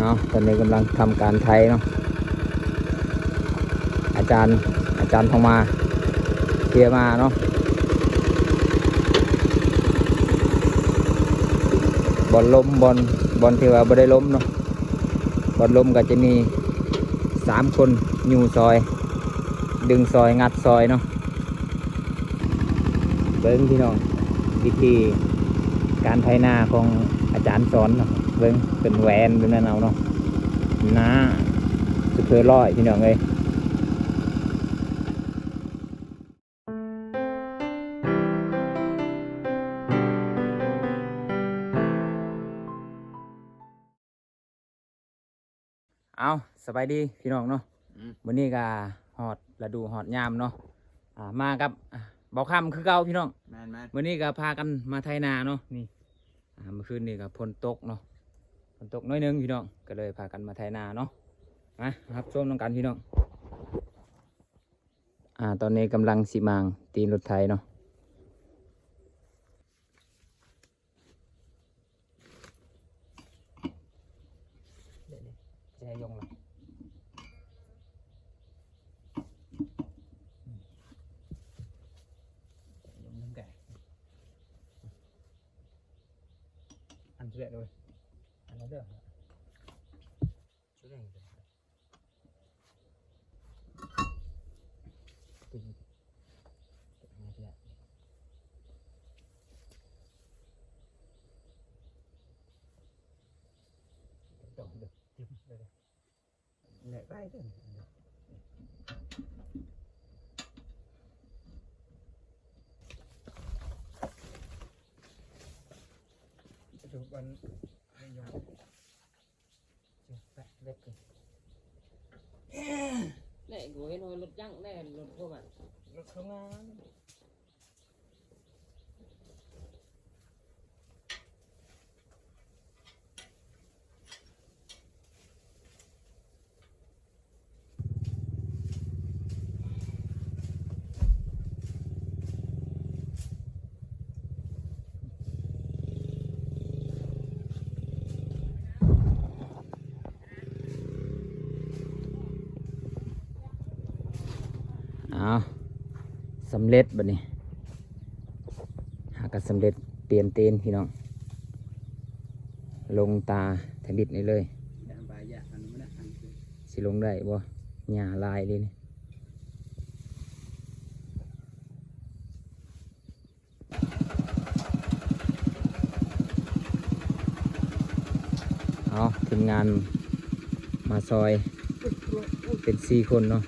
ເນາະ ຕອນນີ້ກຳລັງທຳການໄຖເນາະ ອາຈານ ອາຈານທອງມາ ເພຍມາເນາະ ບ່ອນລົມ ບ່ອນ ບ່ອນທີ່ວ່າບໍ່ໄດ້ລົມເນາະ ບ່ອນລົມກໍຈະມີສາມຄົນຍູ້ຊ່ອຍ ດຶງຊ່ອຍ ງັດຊ່ອຍເນາະ. ເບິ່ງພີ່ນ້ອງ ວິທີການໄຖນາຂອງອາຈານສອນເນາະ ເບິ່ງເປັນແຫວນແບບນັ້ນເອົາເນາະ ໜ້າສຸດເທີຮ້ອຍພີ່ນ້ອງເອີຍ. ເອົາ ສະບາຍດີພີ່ນ້ອງເນາະ ອືມ ມື້ນີ້ກະຮອດລະດູຮອດຍາມເນາະ ອ່າ ມາກັບ ອ່າ ເບົາຄຳຄືເກົ່າພີ່ນ້ອງ ແມ່ນໆ ມື້ນີ້ກະພາກັນມາໄຖນາເນາະ ນີ້ ອ່າ ມື້ຄືນນີ້ກະຝົນຕົກເນາະ ຝົນຕົກໜ້ອຍໜຶ່ງພີ່ນ້ອງ ກະເລີຍພາກັນມາໄຖນາເນາະ ມາຮັບຊົມນຳກັນພີ່ນ້ອງ ອ່າ ຕອນນີ້ກຳລັງຊິມ້າງຕີນລົດໄຖເນາະ. ແນ່ ກູເຫັນຮອຍລົດຍັງແນ່ ລົດພວກມັນ ລົດເຂົ້າມາ. ອ້າວ ສຳເລັດບັດນີ້ ຫາກະສຳເລັດ ປ່ຽນຕີນພີ່ນ້ອງ ລົງຕາທະລິດນີ້ເລີຍ ຊິລົງໄດ້ບໍ່ ຫຍ້າຫຼາຍເດນີ້. ເອົາ ທີມງານມາຊ່ອຍ ເປັນສີ່ຄົນເນາະ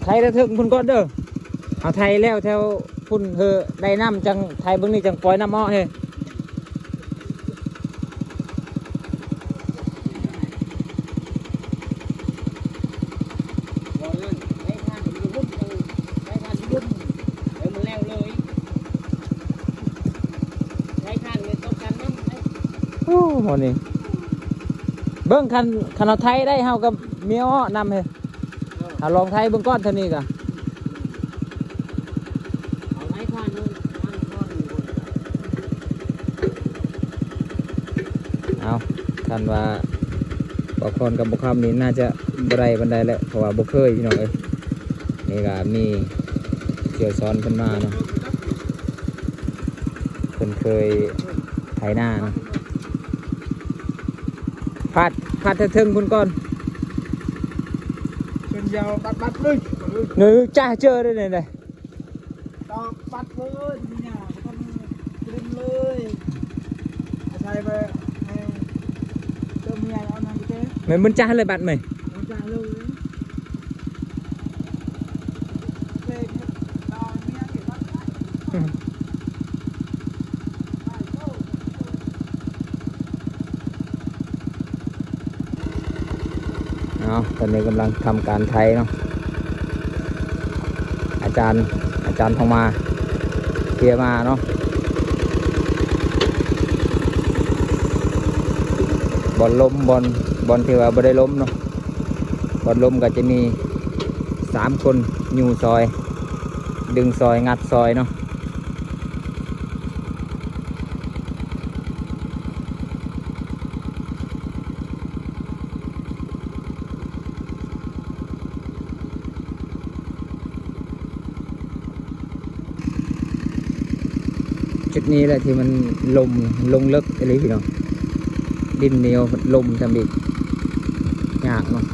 ໄຖແຖວເທິງພຸ້ນກ່ອນເດີ ເຮົາໄຖແລ້ວແຖວ ພຸ້ນເຮີ ໄດ້ນ້ຳຈັ່ງໄຖເບິ່ງນີ້ ຈັ່ງປ່ອຍນ້ຳອອກເຮີ. ໂອ້ ໝໍນີ້ ເບິ່ງ ຄັນ ຄັນເຮົາໄຖໄດ້ ເຮົາກໍມີອ້ອນຳເຮີ. ເອີ ເຮົາລອງໄຖເບິ່ງກ່ອນເທື່ອນີ້ກະ ເອົາໄຖຜ່ານເດີ ຜ່ານກ່ອນ. ເອົາ ຄັນວ່າບໍ່ຄອນກັບບໍ່ຄຳນີ້ ໜ້າຈະບໍ່ໄດ້ປານໃດແຫຼະ ເພາະວ່າບໍ່ເຄີຍພີ່ນ້ອງເອີຍ. ນີ້ກະມີເຈົ້າສອນເພິ່ນມາເນາະ ເພິ່ນເຄີຍໄຖນາເນາະ. ພາດ ພາດເທິງໆພຸ້ນກ່ອນ ເປັນຍາວບັດໆເລີຍ ເອີ ຈ້າເຈີໄດ້ແນວໃດ ຕອກບັດເລີຍ ມີຫຍັງບໍ່ທັນເລັມເລີຍ ອາໄສໄປໃຫ້ເຈົ້າເມຍເອົານຳເຈົ້າ ແມ່ນມັນຈ້າເລີຍບັດແມ່ນ ມັນຈ້າເລີຍ. ເອົາ ຕອນນີ້ກຳລັງທຳການໄຖເນາະ ອາຈານ ອາຈານທອງມາ ເພຍມາເນາະ ບ່ອນລົມ ບ່ອນ ບ່ອນທີ່ວ່າບໍ່ໄດ້ລົມເນາະ ບ່ອນລົມກໍຈະມີສາມຄົນຍູ້ຊ່ອຍ ດຶງຊອຍ ງັດຊອຍເນາະ. ຈຸດນີ້ແຫຼະທີ່ມັນລົມ ລົງເລິກອີ່ຫຼີພີ່ນ້ອງ. ດິນໜຽວ ລົມຊ່ຳອີກ ຍາກເນາະ.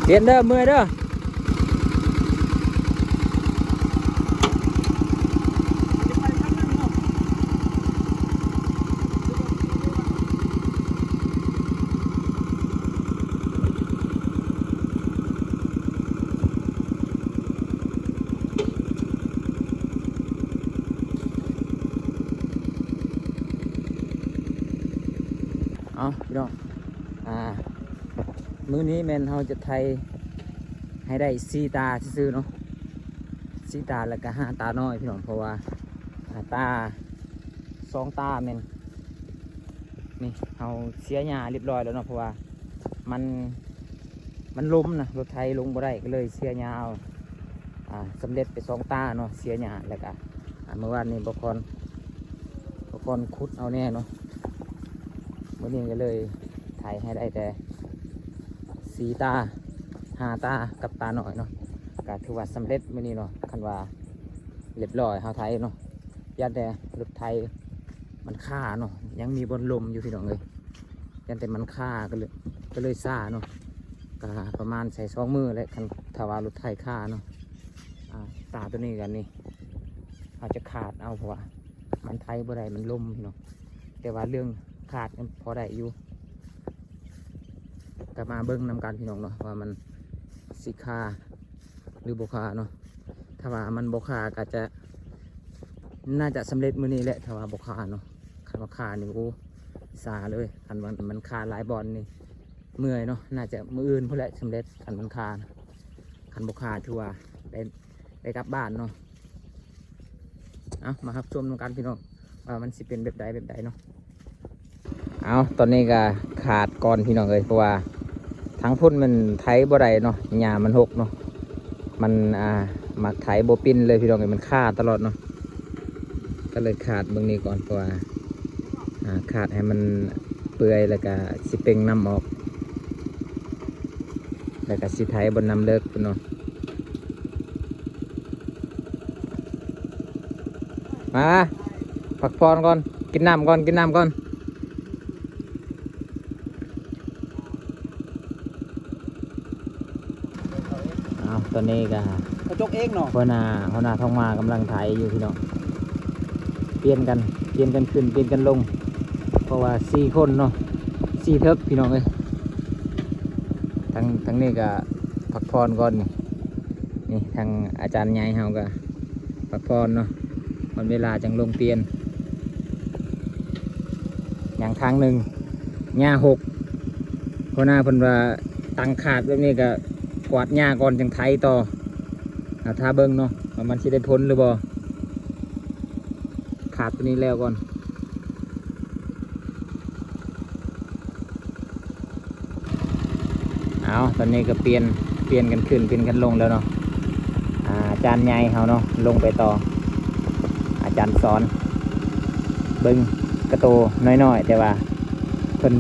ປ່ຽນເດີ ເມື່ອຍເດີ. ເອົາ ພີ່ນ້ອງ ອ່າ ມື້ນີ້ແມ່ນເຮົາຈະໄຖໃຫ້ໄດ້ສີ່ຕາຊື່ໆເນາະ, ສີ່ຕາ ແລ້ວກະຫ້າຕານ້ອຍພີ່ນ້ອງ. ເພາະວ່າ ອ່າ ຕາ ສອງຕາແມ່ນ ນີ້ ເຮົາເສຍຫຍ້າຮຽບຮ້ອຍແລ້ວເນາະ, ເພາະວ່າມັນ ມັນລົມນະ, ລົດໄຖລົງບໍ່ໄດ້ ກໍເລີຍເສຍຫຍ້າເອົາ. ອ່າ ສຳເລັດໄປສອງຕາເນາະ ເສຍຫຍ້າ. ແລ້ວກະ ອ່າ ເມື່ອວານນີ້ບໍ່ຄອນ ບໍ່ຄອນຂຸດເອົາແນ່ເນາະ, ມື້ນີ້ກໍເລີຍໄຖໃຫ້ໄດ້ແຕ່ສີ່ຕາ ຫ້າຕາກັບຕານ້ອຍເນາະ. ກໍຖືວ່າສຳເລັດມື້ນີ້ເນາະ, ຄັນວ່າ ຮຽບຮ້ອຍ ເຮົາໄຖເນາະ. ຢ້ານແຕ່ລົດໄຖມັນຄາເນາະ, ຍັງມີບ່ອນລົມຢູ່ພີ່ນ້ອງເອີຍ, ຢ້ານແຕ່ມັນຄາ ກໍເລີຍ ກໍເລີຍຊ້າເນາະ. ກະປະມານໃສ່ສອງມື້ແຫຼະ ຄັນຖ້າວ່າລົດໄຖຄາເນາະ. ອ່າ ຕາໂຕນີ້ກັນນີ້ ເຮົາຈະຂາດເອົາ ເພາະວ່າມັນໄຖບໍ່ໄດ້ ມັນລົມພີ່ນ້ອງ. ແຕ່ວ່າເລື່ອງຂາດຍັງພໍໄດ້ຢູ່. ກໍມາເບິ່ງນຳກັນພີ່ນ້ອງເນາະ ວ່າມັນຊິຄາ ຫຼືບໍ່ຄາເນາະ. ຖ້າວ່າມັນບໍ່ຄາກໍຈະ ໜ້າຈະສຳເລັດມື້ນີ້ແຫຼະ ຖ້າວ່າບໍ່ຄາເນາະ. ຄັນວ່າຄານີ້ ໂອ້ ຊ້າເລີຍ. ຄັນວ່າມັນຄາຫຼາຍບ່ອນນີ້ເມື່ອຍເນາະ, ໜ້າຈະມື້ອື່ນພຸ້ນແຫຼະສຳເລັດ ຄັນມັນຄາ. ຄັນບໍ່ຄາຖືວ່າໄດ້ ໄດ້ກັບບ້ານເນາະ. ເອົາ ມາຮັບຊົມນຳກັນພີ່ນ້ອງ ວ່າມັນຊິເປັນແບບໃດແບບໃດເນາະ. ເອົາ ຕອນນີ້ກໍຂາດກ່ອນພີ່ນ້ອງເອີຍ ເພາະວ່າທາງພຸ້ນມັນໄຖບໍ່ໄດ້ເນາະ, ຫຍ້າມັນຮົກເນາະ, ມັນ ອ່າ ມັກໄຖບໍ່ປິ່ນເລີຍພີ່ນ້ອງເອີຍ, ມັນຄາຕະຫຼອດເນາະ. ກໍເລີຍຂາດເບິ່ງນີ້ກ່ອນ ເພາະວ່າ ອ່າ ຂາດໃຫ້ມັນເປື່ອຍ ແລ້ວກໍຊິເປັ່ງນ້ຳອອກ ແລ້ວກໍຊິໄຖບ່ອນນ້ຳເລິກພຸ້ນເນາະ. ມາ ມາ ພັກຜ່ອນກ່ອນ ກິນນ້ຳກ່ອນ ກິນນ້ຳກ່ອນ. ເອົາ ຕອນນີ້ກໍ ກະຈົກເອງເນາະ ຫົວໜ້າ ຫົວໜ້າທອງມາກຳລັງໄຖຢູ່ພີ່ນ້ອງ. ປ່ຽນກັນ ປ່ຽນກັນຂຶ້ນ ປ່ຽນກັນລົງ ເພາະວ່າສີ່ຄົນເນາະ ສີ່ເທິກພີ່ນ້ອງເອີຍ. ທາງ ທາງນີ້ກໍພັກຜ່ອນກ່ອນນີ້. ນີ້ທາງອາຈານໃຫຍ່ເຮົາກໍພັກຜ່ອນເນາະ, ຮອດເວລາຈັ່ງລົງປ່ຽນ. ຍັງທາງໜຶ່ງ ຫຍ້າຫົກ, ຫົວໜ້າເພິ່ນວ່າຕັ້ງຄາດແບບນີ້ກໍກວາດຫຍ້າກ່ອນຈັ່ງໄຖຕໍ່. ອ່າ ຖ້າເບິ່ງເນາະ ວ່າມັນຊິໄດ້ຜົນຫຼືບໍ່. ຂາດຕົວນີ້ແລ້ວກ່ອນ. ເອົາ ຕອນນີ້ກໍປ່ຽນ ປ່ຽນກັນຂຶ້ນ ປ່ຽນກັນລົງແລ້ວເນາະ. ອາ ອາຈານໃຫຍ່ເຮົາເນາະ ລົງໄປຕໍ່ ອາຈານສອນ. ເບິ່ງກະໂຕນ້ອຍໆ ແຕ່ວ່າເພິ່ນ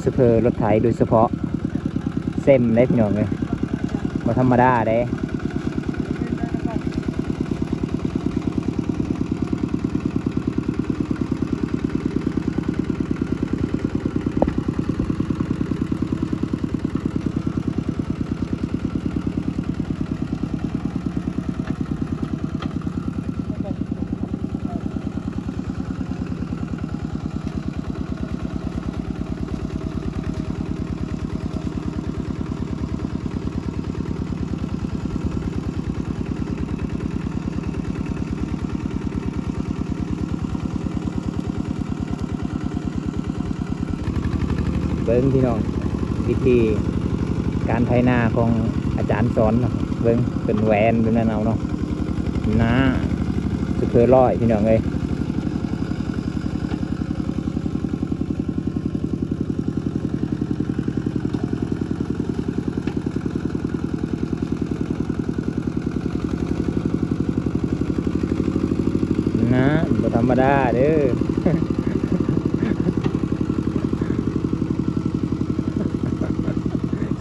ສະເພີລົດໄຖໂດຍສະເພາະ. ເຊັມເດ້ພີ່ນ້ອງເອີຍ ບໍ່ທຳມະດາເດ້. ເບິ່ງພີ່ນ້ອງ ວິທີກ ການໄຖນາຂອງອາຈານສອນເນາະ ເບິ່ງເພິ່ນແຫວນເປັນແນວເອົາເນາະ ນາ ຊຸບເພີຮ້ອຍ ພີ່ນ້ອງເອີຍ. ນະ ບໍ່ທຳມະດາເດີ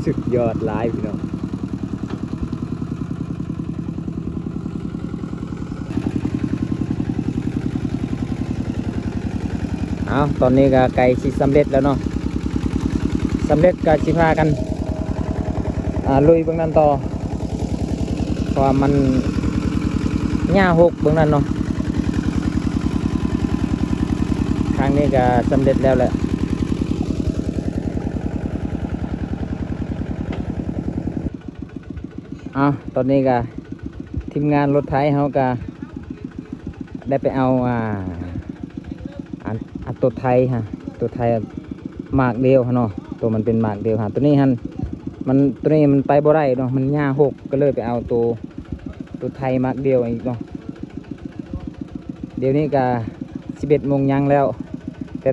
ສຸດຍອດຫຼາຍພີ່ນ້ອງ. ເອົາ ຕອນນີ້ກໍໃກ້ຊິສຳເລັດແລ້ວເນາະ ສຳເລັດກໍຊິພາກັນ ອ່າ ລຸຍເບິ່ງນັ້ນຕໍ່ ເພາະວ່າມັນຫຍ້າຮົກເບິ່ງນັ້ນເນາະ. ທາງນີ້ກໍສຳເລັດແລ້ວແຫຼະ. ເອົາ ຕອນນີ້ກະທີມງານລົດໄຖເຮົາກະໄດ້ໄປເອົາ ອ່າ ອັນ ອັນໂຕໄຖຮະ ໂຕໄຖໝາກດຽວຫັ້ນເນາະ ໂຕມັນເປັນໝາກດຽວຫັ້ນ ໂຕນີ້ຫັ້ນ ມັນ ໂຕນີ້ມັນໄປບໍ່ໄດ້ເນາະ ມັນຫຍ້າຮົກ ກໍເລີຍໄປເອົາໂຕ ໂຕໄຖໝາກດຽວອີກເນາະ. ດຽວນີ້ກະສິບເອັດໂມງຍັງແລ້ວ ແຕ່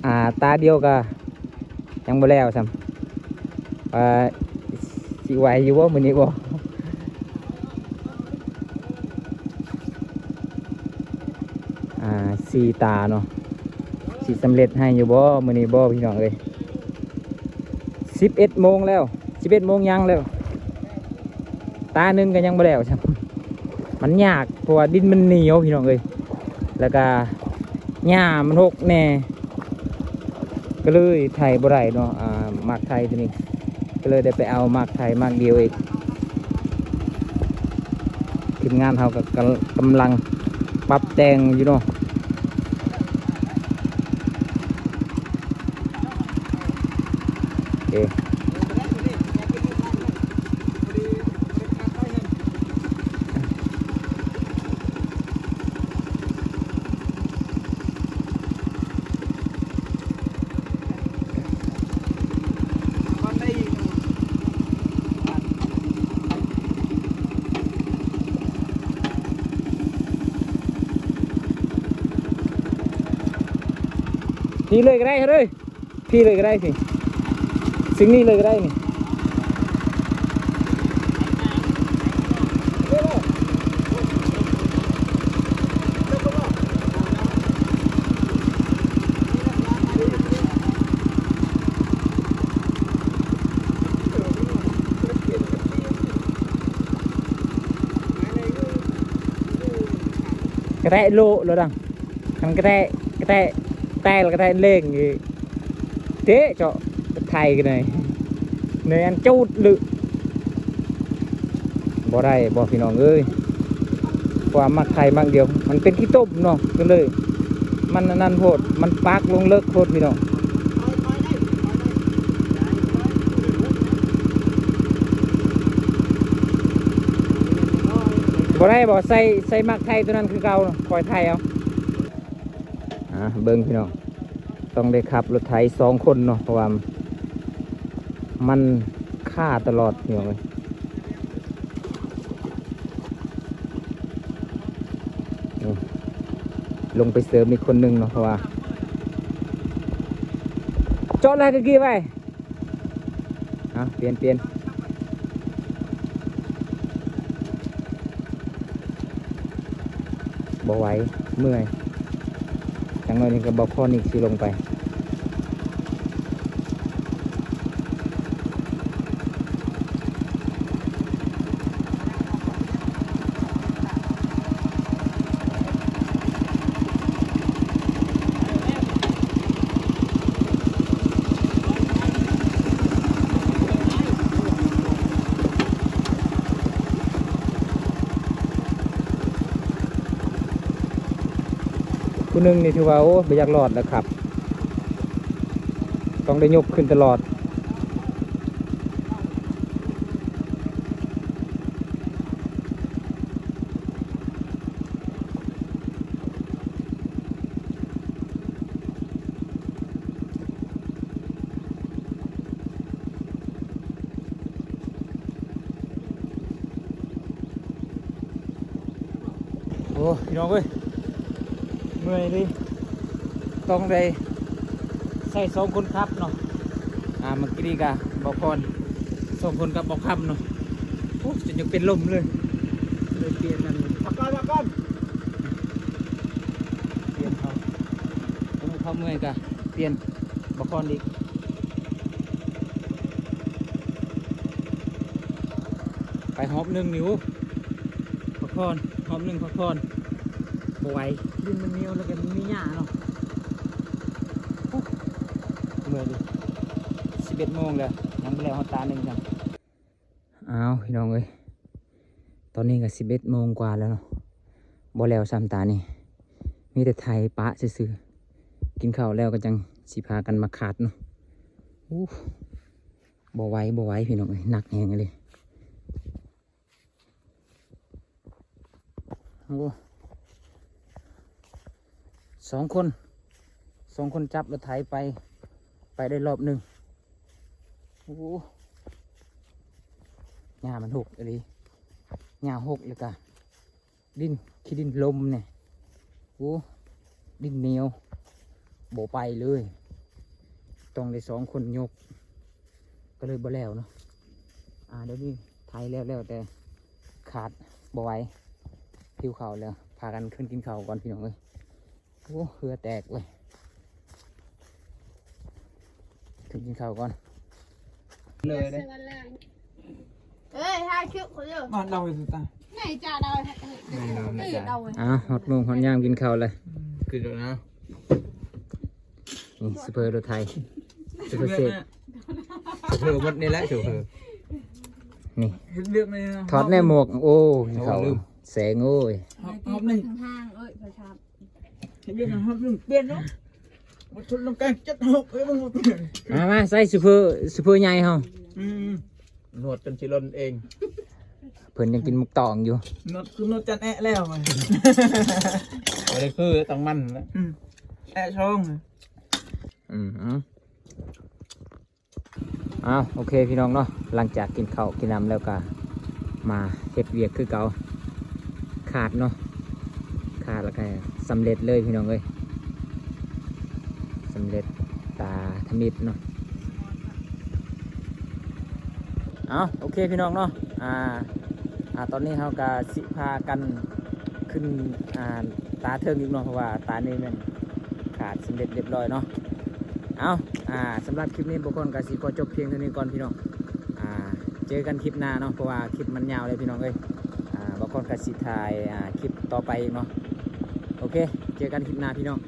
ອ່າ ຕາດຽວກະ ຍັງບໍ່ແລ້ວຊ້ຳ ວ່າຊິໄຫວຢູ່ບໍ່ມື້ນີ້ບໍ່ ອ່າ ສີ່ຕາເນາະ ຊິສຳເລັດໃຫ້ຢູ່ບໍ່ມື້ນີ້ບໍ່ ພີ່ນ້ອງເອີຍ. ສິບເອັດໂມງແລ້ວ ສິບເອັດໂມງຍັງແລ້ວ ຕາໜຶ່ງກໍຍັງບໍ່ແລ້ວຊ້ຳ ມັນຍາກ ເພາະວ່າດິນມັນໜຽວ ພີ່ນ້ອງເອີຍ ແລ້ວກະຫຍ້າມັນຮົກແດ່ ກໍເລີຍໄຖບໍ່ໄດ້ເນາະ ອ່າ ໝາກໄທຕົວນີ້ ກໍເລີຍໄດ້ໄປເອົາໝາກໄທໝາກດຽວອີກ. ທີມງານເຮົາກໍກຳ ກຳລັງປັບແຕ່ງຢູ່ເນາະ. ເອ ນີ້ເລີຍກໍໄດ້ເຮີ້ຍ ພີ້ເລີຍກໍໄດ້ພີ້ ສິ່ງນີ້ເລີຍກໍໄດ້ນີ້ ກະແຕະໂລະໂລດດັງ ຄັນກະແຕະ ກະແຕະແຕລ ກະແຕະເລັ່ງອີກ ເຕະເຈາະໄທກັນເລີຍ ແມ່ນຈູດລຶ ບໍ່ໄດ້ບໍ່ພີ່ນ້ອງເອີຍ ຄວາມມັກໄທມັກດຽວ ມັນເປັນຂີ້ຕົມເນາະ ກໍເລີຍ ມັນອັນນັ້ນໂພດ ມັນປັກລົງເລິກໂພດພີ່ນ້ອງ ບໍ່ໄດ້ບໍ່ ໃສ່ ໃສ່ໝາກໄທຕົວນັ້ນຄືເກົ່າ ຄອຍໄທເອົາ. ອ່າ ເບິ່ງພີ່ນ້ອງ ຕ້ອງໄດ້ຂັບລົດໄຖສອງຄົນເນາະ ເພາະວ່າມັນຄາຕະຫຼອດພີ່ນ້ອງເອີຍ ນີ້ ລົງໄປເສີມອີກຄົນໜຶ່ງເນາະ ເພາະວ່າ ຈອດແລ້ວກະກີ້ໄວ້. ເອົາ ປ່ຽນ ປ່ຽນ ບໍ່ໄຫວ ເມື່ອຍ ຈັກໜ້ອຍນີ້ກໍບໍ່ພໍນິກຊິລົງໄປ. ຜູ້ໜຶ່ງນີ້ຖືວ່າ ໂອ້ ບໍ່ຢາກລອດແລ້ວຄັບ ຕ້ອງໄດ້ຍົກຂຶ້ນຕະຫຼອດ. ເ ໂອ້ ພີ່ນ້ອງເອີຍ ເມື່ອຍເລີຍ ຕ້ອງໄດ້ໃຊ້ສອງຄົນຂັບເນາະ. ອ່າ ເມື່ອກີ້ນີ້ກະບ່າວພອນສອງຄົນກັບບ່າວຄຳເນາະ. ໂອ້ ຈົນຢາກເປັນລົມເລີຍ ເລີຍປ່ຽນກັນ ພັກກ່ອນ ພັກກ່ອນ ປ່ຽນເຂົາ ເຂົາເມື່ອຍກະປ່ຽນ ບໍ່ຄອນອີກ ໄປຮອບໜຶ່ງນີ້ ໂອ້ ພັກຜ່ອນ ຮອບໜຶ່ງພັກຜ່ອນ ບໍ່ໄຫວ ດິນມັນໜຽວ ແລ້ວກໍມັນມີຫຍ້າເນາະ. ໂອ້ ເມື່ອຍເລີຍ ສິບເອັດໂມງແລ້ວ ຍັງບໍ່ແລ້ວຮອດຕາໜຶ່ງຊ້ຳ. ອ້າວ ພີ່ນ້ອງເອີຍ ຕອນນີ້ກໍສິບເອັດໂມງກວ່າແລ້ວເນາະ ບໍ່ແລ້ວຊ້ຳຕານີ້ ມີແຕ່ໄຖປະຊື່ໆ. ກິນເຂົ້າແລ້ວກໍຈັ່ງຊິພາກັນມາຂາດເນາະ. ໂອ້ ບໍ່ໄຫວ ບໍ່ໄຫວ ພີ່ນ້ອງເອີຍ ໜັກແຮງອີ່ຫຼີ. ໂອ້ ສອງຄົນ ສອງຄົນຈັບລົດໄຖໄປ ໄປໄດ້ຮອບໜຶ່ງ. ໂອ້ ຫຍ້າມັນຫົກອີ່ຫຼີ ຫຍ້າຫົກ ແລ້ວກະດິນ ຂີ້ດິນລົມນີ້ ໂອ້ ດິນໜຽວ ບໍ່ໄປເລີຍ ຕ້ອງໄດ້ສອງຄົນຍົກ ກໍເລີຍບໍ່ແລ້ວເນາະ. ອ່າ ດຽວນີ້ໄຖແລ້ວໆ ແຕ່ຂາດບໍ່ໄຫວ ຫິວເຂົ້າແລ້ວ ພາກັນຂຶ້ນກິນເຂົ້າກ່ອນ ພີ່ນ້ອງເອີຍ. ໂອ້ ເຫື່ອແຕກເວີຍ ຂຶ້ນກິນເຂົ້າກ່ອນເລີຍເດ້. ເອີຍ ຖ່າຍຄລິບຄົນເດີ ມາເດົາຢູ່ຕາ ໃນຈາເດົາ ໃນຈາເດົາ. ອ້າວ ຮອດໂມງຮອດຍາມກິນເຂົ້າແລ້ວ ອືມ ຄືນແລ້ວນະ. ນີ້ ຊຸບເພີລົດໄຖ ຊຸບເພີເຊກ ຊຸບເພີໝົດນີ້ແຫຼະ ຊຸບເພີ. ນີ້ ເຮັດວຽກໃນ ຖອດແນ່ໝວກ ໂອ້ ກິນເຂົ້າ ແສງເອີຍ ຮອບ ຮອບໜຶ່ງ ເຮັດວຽກໃນຮອບໜຶ່ງປ່ຽນເນາະ ບໍ່ທົນນຳກັນຈັກຮອບເອີຍ ມັນບໍ່ປ່ຽນ. ມາ ມາ ໃສ່ຊຸບເພີ ຊຸບເພີໃຫຍ່ເຮົາ ອືມ ໜວດຈົນຊິຫຼົ່ນເອງ ເພິ່ນຍັງກິນໝາກຕອງຢູ່ ໜວດຄືໜວດຈັນແອະແລ້ວ ບໍ່ໄດ້ຄືຕ້ອງມັນນະ ອືມ ແອະຊ່ອງ ອືມ. ອ້າວ ໂອເຄ ພີ່ນ້ອງເນາະ ຫຼັງຈາກກິນເຂົ້າກິນນ້ຳແລ້ວກະມາເຮັດວຽກຄືເກົ່າ ຂາດເນາະ ຂາດແລ້ວກະສຳເລັດເລີຍ ພີ່ນ້ອງເອີຍ ສຳເລັດຕາທຳອິດເນາະ. ເອົາ ໂອເຄ ພີ່ນ້ອງເນາະ ອ່າ ອ່າ ຕອນນີ້ເຮົາກະຊິພາກັນຂຶ້ນ ອ່າ ຕາເທິງອີກເນາະ ເພາະວ່າຕານີ້ແມ່ນຂາດສຳເລັດຮຽບຮ້ອຍເນາະ. ເອົາ ອ່າ ສຳລັບຄລິບນີ້ ບ່າວຄອນກະຊິຂໍຈົບພຽງເທົ່ານີ້ກ່ອນ ພີ່ນ້ອງ ອ່າ ເຈີກັນຄລິບໜ້າເນາະ ເພາະວ່າຄລິບມັນຍາວເລີຍ ພີ່ນ້ອງເອີຍ ອ່າ ບ່າວຄອນກະຊິຖ່າຍ ອ່າ ຄລິບຕໍ່ໄປອີກເນາະ. ໂອເຄ ເຈີກັນຄລິບໜ້າ ພີ່ນ້ອງ.